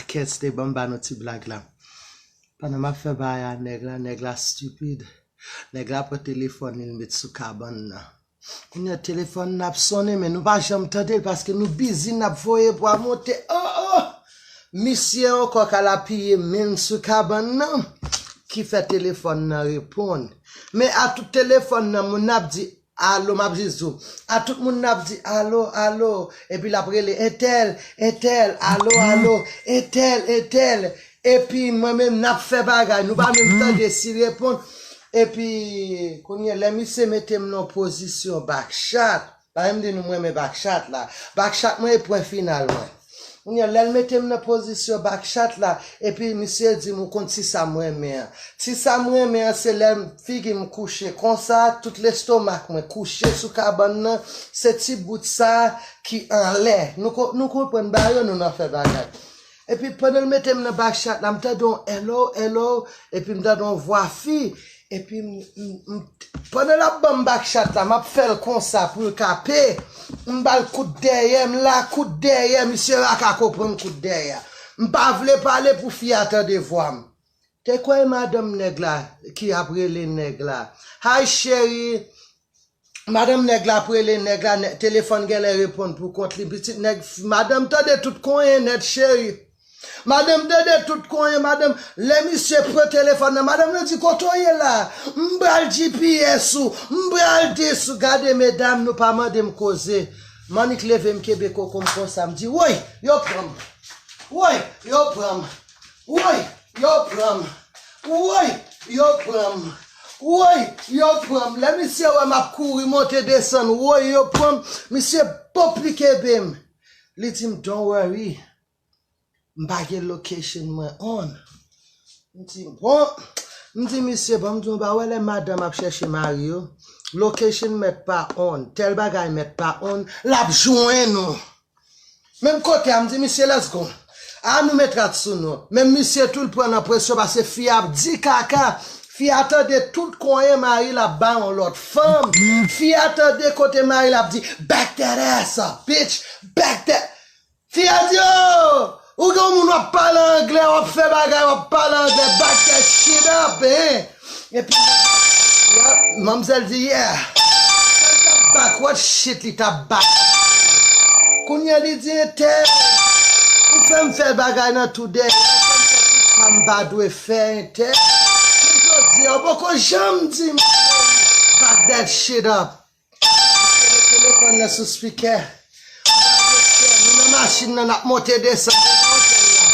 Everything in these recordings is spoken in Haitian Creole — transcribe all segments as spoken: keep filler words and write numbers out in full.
Kèste, ban m ba nou ti blag la. Pandan m ap fè bagay a nèg la, nèg la stupid. Nèg la pran telefòn li, l met sou kabann nan. Kounye a telefòn nan ap sonnen, men nou pa janm tande l paske nou bizi, n ap voye pwa monte. Oh, oh! Misye ankò k al apiye men l sou kabann nan, ki fè telefòn nan reponn. Men a tout telefòn nan, moun nan ap di, alo, m ap jis di w. A tout moun n ap di, alo, alo. Epi l ap rele, entèl, entèl, alo, alo, entèl, entèl. Epi mwen menm, n ap fè bagay, nou pa menm tande si l reponn. Epi, kounye a, lè misye mete m nan pozisyon bakchat, pa menm di nou m renmen bakchat la. Bakchat mwen e pwen final mwen. Kounye a, lè l mete m nan pozisyon bakchat la, epi misye di m, ou konn ti sa m renmen an. Ti sa m renmen an, se lè m, figi m kouche konsa, tout lestomak mwen kouche sou kabann nan, se ti bout sa ki anlè. Nou ko-, nou konprann bagay yo, nou nan fè bagay. Epi pandan l mete m nan bakchat la, m tande yon hello, hello, epi m tande yon vwa fi. Epi m, m, m, pandan l ap ban m bakchat la, m ap fè l konsa pou l ka pe. M ba l kout dèyè, m la kout dèyè, misye pa ka konprann kout dèyè a. M pa vle pale pou fi a tande vwa m. Te kwè e madanm nèg la ki ap rele nèg la. Hi cheri. Madanm nèg la ap rele nèg la, nè-, telefòn genlè reponn pou kont li. Pitit nèg, madanm tande tout konyen nèt, cheri. Madanm tande tout konyen, madanm, lè misye pran telefòn nan, madanm nan di, kote w ye la? M pral G P S ou, m pral dis ou, gade medam, nou pa mande m koze. M annik leve, m kenbe koko m konsa, m di, woy, yo pran m. Woy, yo pran m. Woy, yo pran m. Woy, yo pran m. Woy, yo pran m. Lè misye wè m ap kouri, monte, desann, woy, yo pran m. Misye pop li kenbe m. Li di m, don't worry. M pa gen location mwen on. M di, bon. M di, misye, bon, m di, w pa wè lè madanm ap chèche mari yo. Location mèt pa on. Tèl bagay mèt pa on. L ap jwenn ou. Menm kote a, m di, misye, let's go. A nou met rad sou nou. Men misye tou, l pran nan presyon paske fi a ap di kaka. Fi a tande tout konyen mari l ap bay yon lòt fanm. Fi a tande kote mari l ap di, back that ass up, bitch. Back that. Fi a di, oh, ou gen yon moun w ap pale anglè, w ap fè bagay, w ap pale anglè, back that shit up, hein. Epi, yeah, manmzèl di, yeah. Sa l t ap back, what shit li t ap back? Kounye a li di, entèl, ou fè m fè bagay nan tou dèyè, ou fè m fè tout sa m pa dwe fè, entèl. Men jodi a, ou poko janm di m, back that shit up. Telefòn nan sou spikè. Nou nan machin nan, n ap monte desann devan otèl la.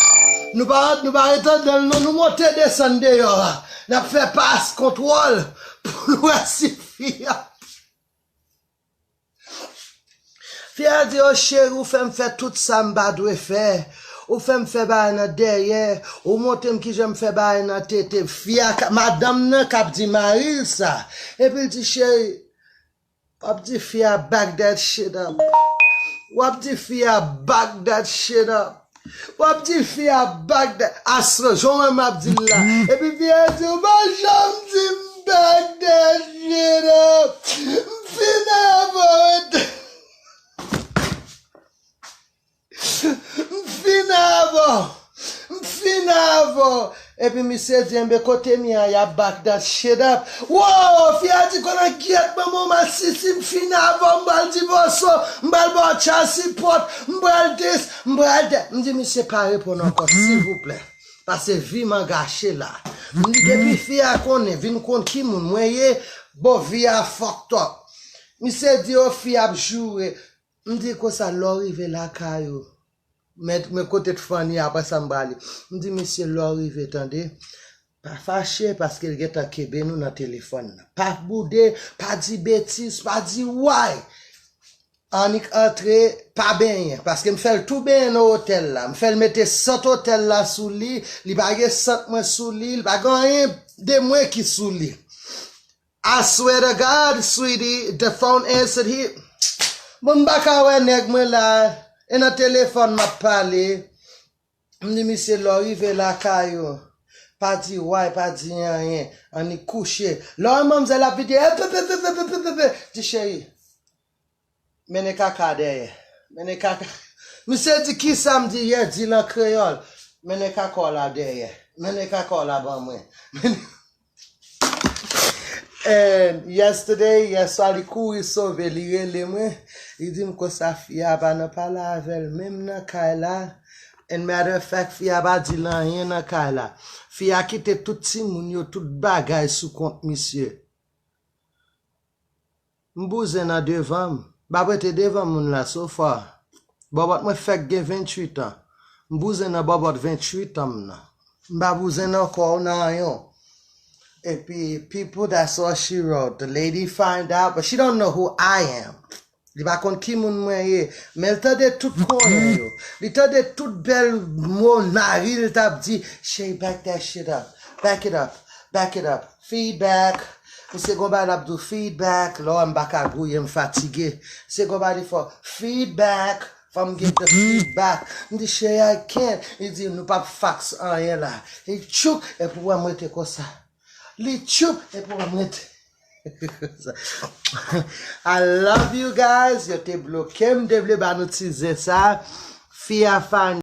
Nou pa, nou pa ret anndan l non, nou monte desann deyò a. N ap fè pas kontwòl pou n wè si fi a. Fi a di, o cheri, ou fè m fè tout sa m pa dwe fè. Ou fè m fè bagay nan dèyè. Ou montre m kijan m fè bagay nan tete. Fi a, ka-, madanm nan k ap di mari l sa. Epi l di, cheri, W ap di fi a, back that shit up. W ap di fi a, back that shit up. W ap di fi a, back that. Aswè, jan w wè m ap di l la. Epi fi a di, ou pa janm di m, back that shit up. M fin avè w. M fin avè w. M fin avè w. Epi misye di, enben kote m ye a, y ap back that shit up. Wow, fi a di, konnen gyèt manman w masisi, m fin avè w, m pral divòse w, m pral ba w child support, m pral this, m pral that. M di, misye pa reponn ankò, silvouplè. Paske vi m angaje la. M di, depi fi a konnen, vin konn ki moun mwen ye, bon, vi a fucked up. Misye di, o, fi ap joure. M di konsa, lè w rive lakay ou, men, men kote t Fanny, apre sa m prale. M di, mesye, lè w rive, tande, pa fache, paske l gentan kenbe nou nan telefòn nan. Pa boude, pa di betiz, pa di way. Annik antre, pa benyen, paske m fè l tou benyen nan otèl la. M fè l mete sant otèl la sou li, li pa gen sant mwen sou li, li pa gen anyen de mwen ki sou li. I swear to God, sweetie, the phone answered here. Bon, m pa ka wè nèg mwen la, e nan telefòn m ap pale. M di misye, lè w rive lakay ou, pa di way, pa di anyen, annik kouche. Lè w wè manmzèl ap vide, epepepepepepepe, di cheri, mennen kaka dèyè, mennen kaka. Misye di, kisa m di yè, di l an kreyòl. Mennen kaka w la dèyè. Mennen kaka w la ban mwen. And yesterday, yèswa, li kouri sove, li rele mwen. Li di m konsa fi a pa nan pale avè l menm nan kay la. And matter of fact, fi a pa di l anyen nan kay la. Fi a kite tout timoun yo, tout bagay sou kont misye. M bouzen nan devan m. M ap rete devan moun la so far. Bòbòt mwen fèk gen venntuit an. M bouzen nan bòbòt venntuit an m nan. M pa bouzen nan kò w nan anyen. Epi, people, that's all she wrote. The lady find out, but she don't know who I am. Li pa konn ki moun mwen ye, men l tande tout konyen yo. Li tande tout bèl mo mari l t ap di, "Shay, back that shit up. Back it up. Back it up. Feedback." Misye gon bagay l ap di w, "Feedback." Lò m pa ka gouye, m fatige. Misye gon bagay li fò, "Feedback." Fò m get the feedback. M di, "Shay, I can't." Li di, "Nou p ap fax anyen la." Li tchouk, epi w wè m rete konsa. Li tchoup, epi w mete. I love you guys. Yo te bloke m, te vle ba nou ti zen sa. Fi a find